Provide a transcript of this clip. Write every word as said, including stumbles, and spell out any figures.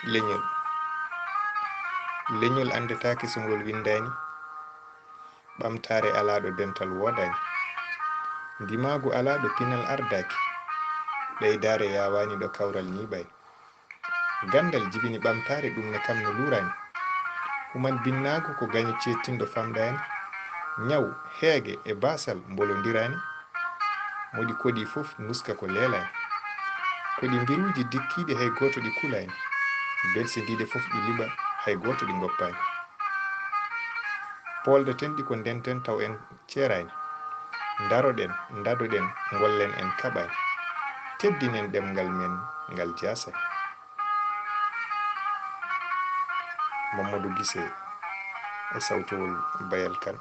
Leñol. Leñol anndetaake so ngol winndaani. Ɓamtaare alaaɗo dental woodaani. Ndimaagu alaaɗo pinal ardaaki. Ɓeydaare yaawaani ɗo kawral ñiiɓaani. Ganndal jibini ɓamtaare ɗum ne kam no luuraani. Human binnaagu ko gaño ceettinɗo famɗaani. Ñaw, heege e baasal mbolondiraani. Mo ɗi koɗi fof nuska ko leelaani. Ko ɗi mbiruuji dikkiiɗi hay gooto ɗi kulaani. Belsindiiɗe fof ɗi liɓa hay gooto ɗi ngoppaani. Pooldoten ɗi ko ndenten taw en ceeraani. Ndaroɗen, ndadoɗen, ngollen en kaɓaani. Teddinen ɗemngal men ngal jaasaani. Mamadou Gissé e sawtowol Bayal Kane.